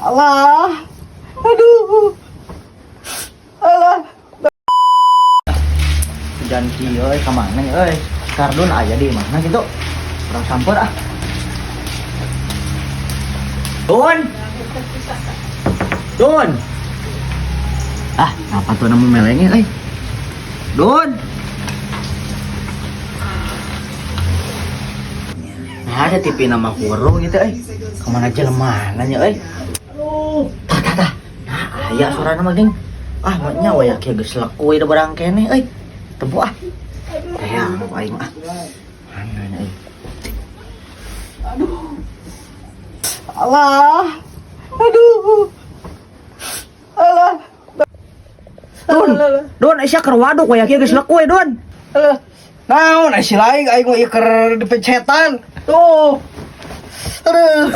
Alah. Aduh. Alah. Hujan kieu euy, ka mana nya euy? Kardun aya di mana gitu? Urang samper ah. Dun. Dun. Ah, apa tuh nemu melengnya euy? Dun. Nah, ada TV nama hurung gitu euy. Kemana jelema nya euy? Tah tah tah. Nah, aya suarana mah geng. Ah, mah nya waya kieu geus leku ieu barang keneh euy. Tempo ah. Hayang aing mah. Mana nya euy? Alah. Aduh. Alah. Dun, Dun, Aisyah keur waduk waya kieu geus leku we, Dun. Alah. Naon ai si laing aing mah ieu keur dipencetan. Tuh. Aduh.